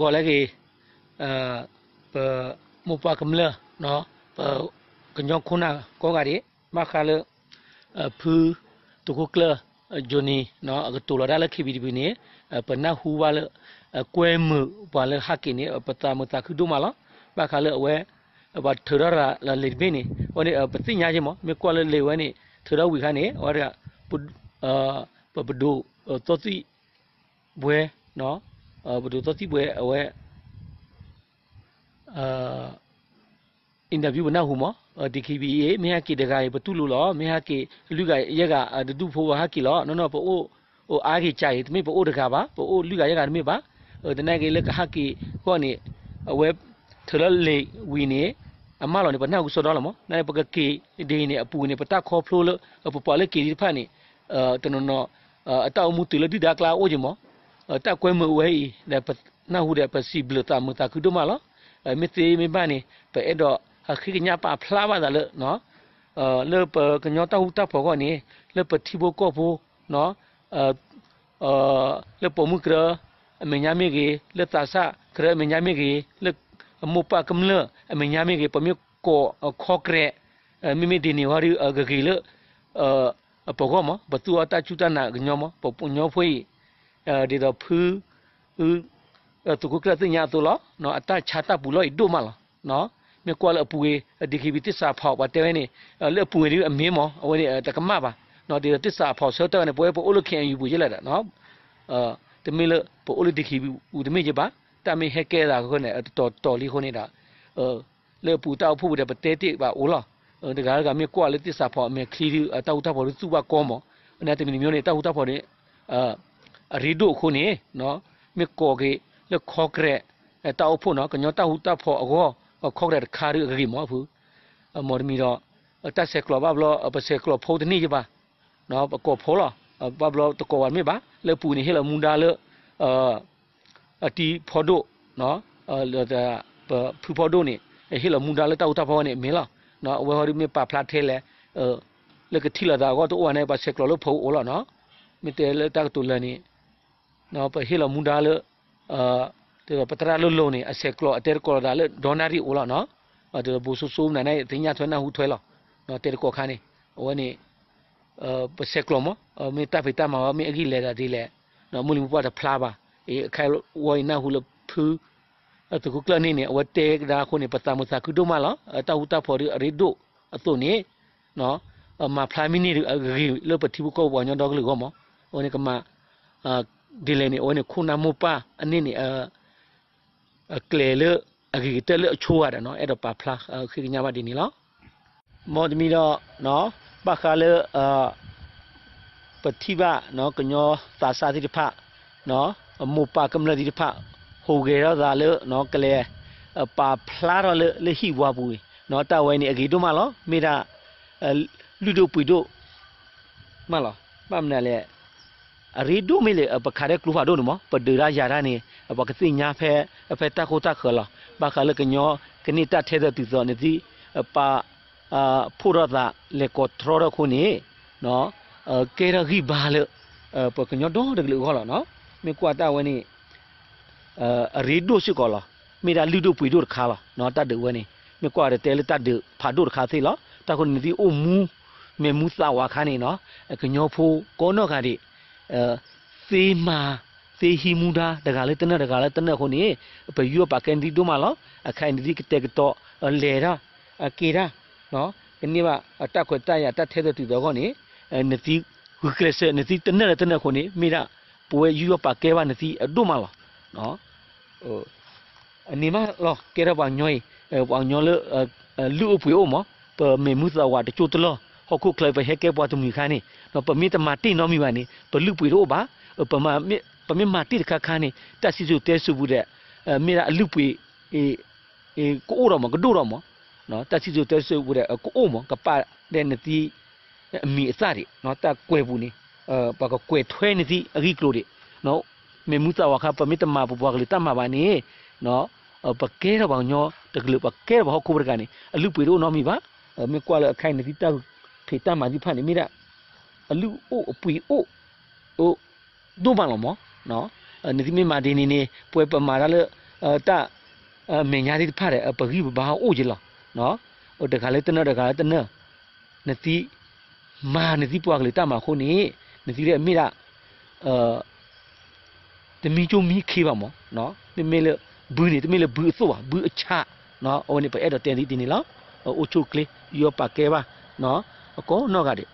ဂီၤလၢအဂ့ၤ, ပမိၢ်ပှၢ်ကမျၢၢ်, ပကညီခိၣ်နၢ်ကိးဂၤဒဲး, ဘၣ်ဃးလၢ ဖု သုးခိၣ်ကျၢၢ် Johnny အကတိၤလီၤတၢ်လၢ ခံဘံတဘံန့ၣ်, ပနၢ်ဟူဘၣ်လၢ ကွဲမုာ်ပှၤလၢဟးက့ၤန့ၣ် ပသးမုာ်သးခုဒိၣ်မးလီၤ. ဘၣ်ဃးလၢအဝဲ ပှၤထုးထီၣ်ရၤလၢလံာ်တဘ့ၣ်န့ၣ် အဝဲန့ၣ် ပသ့ၣ်ညါက့မး, မ့ၢ်ကွၢ်လၢလံာ်ဝဲန့ၣ် ထုးထီၣ်ဝံၤအခါန့ၣ် အဝဲဒၣ် ပဒိၣ်သီသံၣ်ဘှဲ, ပဒိၣ်သီသံၣ်ဘှဲအဝဲ interview ပနၢ်ဟူမး, DKBA မ့ၢ်ဟဲက့ၤတဂၤအံၤ ပတူၢ်လိာ်လီၤ, မ့ၢ်ဟဲက့ၤလွံၢ်ဂၤယဲၢ်ဂၤ တဒူၣ်ဖိဝဲဟဲက့ၤလီၤ, နီၢ်နီၢ်ပအိၣ်အါက့ၤကၢ်အံၤ တမ့ၢ်ပအိၣ်တဂၤဘၣ်, ပအိၣ်လွံၢ်ဂၤယဲၢ်ဂၤတမ့ၢ်ဘၣ်, သနာ်က့လၢကဟးက့ၤအဂီၢ်န့ၣ် အဝဲထုးလီၤလံာ်ဝံၤန့ၣ် အမၢလီၤန့ၣ် ပနၢ်ဟူကစီဒီလီၤမး, နပကက့ၤဒ်အံၤန့ၣ် အပူၤန့ၣ် ပတၢ်ခီဖျိလၢ ပပှၤလၢက့ၤသ့ၣ်တဖၣ်န့ၣ် တနီၤနီၤ အတၢ်အိၣ်မူတုၤလၢဒုၣ်ဒါအကျါအိၣ်က့မး, တၢ်ကွဲမုာ်ဝဲအံၤ ဒီးပနၢ်ဟူဒီး ပစံးဘျုးသးမုာ်သးခုဒိၣ်မးလီၤ. မ့ၢ်သ့မ့ၢ်ဘၣ်န့ၣ် ပအဲၣ်ဒိးဃ့ကညးပာ်ဖျါဘၣ်သးလၢ လၢပကညီတၢ်ဃူတၢ်ဖိးအဂီၢ်န့ၣ် လၢပထံဖိကီၢ်ဖိ လၢပိာ်မုၣ်ကရၢအမဲာ်ညါမ့ၢ်ဂ့ၤ, လၢသးစၢ်ကရၢအမဲာ်ညါမ့ၢ်ဂ့ၤ, လၢမိၢ်ပၢ်ကမျၢၢ်အမဲာ်ညါမ့ၢ်ဂ့ၤ, ပမ့ၢ်ကိးခီကရဲး မ့မ့ၢ်ဒ်န့ၣ်ဝဲဒီး အဂ့ၤဂ့ၤလၢ ပဂီၢ်မး, ပသူအီၤတၢ်စူၢ်တၢ်နာ်ကညီမး, ပကညီဖိအံၤ ဒ်သိးဖု သုးခိၣ်ကျၢၢ်သ့ၣ်ညါအသိးလီၤ, အတၢ်ဆါတၢ်ပူၤလီၢ်အံၤဒိၣ်မးလီၤ. မ့ၢ်ကွၢ်လၢအပူၤဂ့ၤ DKB သစ္စာဖောင် ပှၤတဲဝဲန့ၣ် လၢအပူၤဂ့ၤဒ်အမ့ၢ်မး, အဝဲန့ၣ်တကမၣ်ဘၣ်, ဒ်သိး သစ္စာဖောင် ဆၢကတီၢ်န့ၣ် ပဝဲပအိၣ်လၢ KNU ပူၤယဲလဲၣ်ဒီး တမ့ၢ်လၢပအိၣ်လၢ DKB ပူၤတမ့ၢ်ယဲဘၣ်, တၢ်မ့ၢ်ဟဲကဲသးအဃိန့ၣ် တတီၤတတီၤလံအဃိန့ၣ်ဒီး လၢအပူၤတၢ်အိၣ်ဖှိၣ်ပူၤဒီး ပတဲတ့ၢ်ဘၣ်အိၣ်လီၤ. တဂၤတဂၤမ့ၢ်ကွၢ်လၢသစ္စာဖောင်အမဲာ်ချံဒီး တၢ်ဃူတၢ်ဖိးဒုးသူၣ်ဘၣ်ကီမး, နာ်တမံၤတမံၤန့ၣ် တၢ်ဃူတၢ်ဖိးန့ၣ် အရ့ဒိၣ်အဃိန့ၣ် မ့ၢ်ကိးက့ၤလၢခီကရဲး တၢ်အိၣ်ဖှိၣ်နီၤ, ကညီတၢ်ဃူတၢ်ဖိးအဂီၢ် ခီကရဲးတခါဒီးအဂ့ၤမးဖု, မ်တမံၤဒီး တၢ်ဆဲးကျိးဘၣ်ဘျီ ပဆဲးကျိးဖိတန့ၢ်ယဘၣ်, ပကိးဖိလီၤ, ဘၣ်ဘျီတကိးဘၣ်တမ့ၢ်ဘၣ်, လၢအပူၤန့ၣ် ဟ့ၣ်လီၤမူဒါလၢ အတံၤဖီဒိၣ် ပဖုဖီဒိၣ်န့ၣ် ဟ့ၣ်လီၤမူဒါလၢတၢ်ဃူတၢ်ဖိးန့ၣ် မ့ၢ်လီၤ. အဝဲဟီဒုးမ့ၢ်ပာ်ဖျါထဲလဲၣ်, လၢကထံၣ်လိာ်သးအဂီၢ်တအိၣ်ဘၣ်န့ၣ် ပဆဲးကျိးလၢဖိအိၣ်လီၤနီၤ. မ့ၢ်တဲလၢတၢ်ကတိၤလၢာ်န့ၣ် ပဟ့ၣ်လီၤမူဒါလၢ ပသရၣ်လိၤလိၤန့ၣ် အဆဲးကျိးအတဲတကိးလိာ်သးလၢ ဒီနၣ်ရံၣ်အိၣ်လီၤနီၤ. ဒ်သိးဘိၣ်စိစိမနုၤန့ၣ် သ့ၣ်ညါထွဲနၢ်ဟူထွဲလီၤ. တဲတကိးခါန့ၣ် အဝဲန့ၣ် ပဆဲးကျိးမး မ့ၢ်တၢ်ဖံးတၢ်မၤဝဲ မ့ၢ်အဂံၢ်လဲၤဒၣ်ဒ်လဲၣ်, မုၢ်လံၤမုၢ်ပှၢ်တဖျါဘၣ်. အခါဝဲအံၤနၢ်ဟူလၢဖု သုးခိၣ်ကျၢၢ်န့ၣ်န့ၣ် အဝဲတဲကဒါအဃိန့ၣ် ပသးမုာ်သးခုဒိၣ်မးလီၤ. တၢ်ဃူတၢ်ဖိးဒီးအရ့ဒိၣ်အသိးန့ၣ် မၤဖျါမ့ၢ်န့ၢ်ဒီးအဂ့ၤလၢပထံဖိကီၢ်ဖိပှၤကညီဒီကလုာ်အဂီၢ်မး. အဝဲန့ၣ်ကမၤ ဒ်လဲၣ်န့ၣ် အဝဲန့ၣ်ခိၣ်နၢ်မိၢ်ပၢ်အန့ၣ်န့ၣ် အကျဲၤလၢအဂ့ၤကတၢၢ်လၢအဆိဂၤဒီးနီၤ အဲၣ်ဒိးပာ်ဖျါဃ့ကညးဘၣ်ဒ်န့ၣ်လီၤ. မ်တမံၤဒီး ဘၣ်ဃးလၢ ပထံၣ်ဘၣ် ကညီသးစၢ်သ့ၣ်တဖၣ် မိၢ်ပၢ်ကမျၢၢ်သ့ၣ်တဖၣ် ဟူးဂဲၤထီၣ်သးလၢ ကလဲၤ ပာ်ဖျါထီၣ်လၢ လၢဟံၣ်ဝါပူၤအံၤ တၢ်ဝဲန့ၣ်အဂ့ၤဒိၣ်မးလီၤ. မ့ၢ်ဒၣ် လုၢ်ဒိၣ်ပှ့ၤဒိၣ် မးလီၤ. ဘၣ်မနုၤလဲၣ် အရ့ဒိၣ်မ့ၢ်လၢ ပခးထဲကျိဖးဒိၣ်န့ၣ်မး ပဒုးတၢ်ယၤတၢ်န့ၣ် ပှၤကသ့ၣ်ညါဖဲ ဖဲတၢ်ခိတၢ်ဃၢၤလီၤ. ဘၣ်ဃးလၢကညီကန့ၢ်တၢ်ထဲသိးတုၤသိးန့ၣ်သ့ၣ် ပာ် ဖှိၣ်ထီၣ်သး လဲၤကိးတြီထီၣ်အဃိန့ၣ် ကဲထီၣ်ဂံၢ်ဘါလၢ ပကညီဒီတကလုာ်အဂီၢ်လီၤ. မ့ၢ်ကွၢ်တၢ်ဝဲန့ၣ် အရ့ဒိၣ်စ့ၢ်ကီးလီၤ. မ့ၢ်ဒၣ်လုၢ်ဒိၣ်ပှ့ၤဒိၣ်တခါလီၤ. တၢ်ဒုးဝဲန့ၣ် မ့ၢ်ကွၢ်ဒီးတဲလၢတၢ်ဒုးဖးဒိၣ်တခါသ့လီၤ. တၢ်ဃိန့ၣ် နသ့ၣ်အိၣ်မူ မဲာ်မူသးဝးအခါန့ၣ်နီၤ ကညီဖိကိးနီၢ်ဂၤဒဲး သ့မၤ သ့ဟံးမူဒါ တဂၤလၢတနၢၣ်တဂၤလၢတနၢၣ်အဃိန့ၣ် ပယူးယီၣ်ပာ်ကဲနသ့ၣ်ဒိၣ်မးလီၤ. အခဲအံၤနသ့ၣ်ကတဲာ်ကတီၤ လဲၤတၢ် က့ၤတၢ် ကန့ၢ်ဘၣ်တၢ်ခွဲးတၢ်ယာ်တၢ်ထဲသိးတုၤသိးအဂီၢ်န့ၣ် နသ့ၣ်ဂုာ်ကျဲးစၢး နသ့ၣ်တနၢၣ်လၢတနၢၣ်အဃိန့ၣ် မ့ၢ်ဒၣ် ပဝဲယူးယီၣ်ပာ်ကဲဘၣ်နသ့ၣ်အဒိၣ်မးလီၤ. အန့ၣ်မးလီၤ ကဲထီၣ်ပှၤကညီအံၤ ပှၤကညီလၢ လုၢ်အိၣ်ပှ့ၤအိၣ်မး ပမဲာ်မူသးဝးတကၠိတလီၢ် ဟီၣ်ခိၣ်ချၢပဟဲကဲပှၤတမှံၤအခါန့ၣ် ပမ့ၢ်တမၤတ့ၢ်နီတမံၤဘၣ်န့ၣ် ပလုၢ်ပှ့ၤတအိၣ်ဘၣ်. ပမ့ၢ်မၤတ့ၢ်တခါခါန့ၣ် တၢ်စံၣ်စိၤတဲစိၤပူၤဒီး မ့ၢ်ဒၣ်အလုၢ်ပှ့ၤ ကအိၣ်ဒီးမး ကဒိၣ်ဒီးမး တၢ်စံၣ်စိၤတဲစိၤပူၤဒီး ကအိၣ်မး ကပာ်ဒီးနသ့ၣ် အမံၤအသၣ်ဒံး တၢ်ကွဲးပူၤန့ၣ် ပှၤကကွဲးထွဲနသ့ၣ်အဂ့ၢ်ကျိၤဒံး မ့ၢ်မူသးဝးခါ ပမ့ၢ်တမၤပပှၤကလုာ်တၢ်မၤဘၣ်န့ၣ် ပကဲထီၣ်ပှၤကညီတကလုာ် ပကဲထီၣ်ပှၤဟီၣ်ခိၣ်ဖိတဂၤန့ၣ် အလုၢ်ပှ့ၤတအိၣ်နီတမံၤဘၣ်. မ့ၢ်ကွၢ်လၢအခါအံၤနသ့ၣ်တၢ်ဖံးတၢ်မၤသ့ၣ်တဖၣ်န့ၣ် မ့ၢ်ဒၣ် အလုၢ်အိၣ်အပှ့ၤအိၣ် ဒိၣ်မးလီၤမး. နသ့ၣ်မ့ၢ်မၤဒ်န့ၣ်န့ၣ် ပဝဲပမၤတၢ်လၢ တၢ်မဲာ်ညါသ့ၣ်တဖၣ်ဒီး ပဂံၢ်ပဘါအိၣ်က့ၤလီၤ. တဂၤလၢတနၢၤ တဂၤလၢတနၢၤ, နသံ မၤနသံပှၤကလုာ်တၢ်မၤအဃိန့ၣ် နသံလၢအမ့ၢ်ဒၣ် တမံကၠိမံခ့ဘၣ်မး, မ့မ့ၢ်လၢ ဘုန့ၣ် တမ့ၢ်လၢဘုအသိၣ်ဘၣ်, ဘုအဆၣ်, အဝဲန့ၣ် ပအဲၣ်ဒိးတဲသ့ဒ်န့ၣ်လီၤ. အိၣ်ဆူၣ်ချ့ ယီပာ်ကဲဘၣ် အကိးနီၢ်ဂၤဒဲး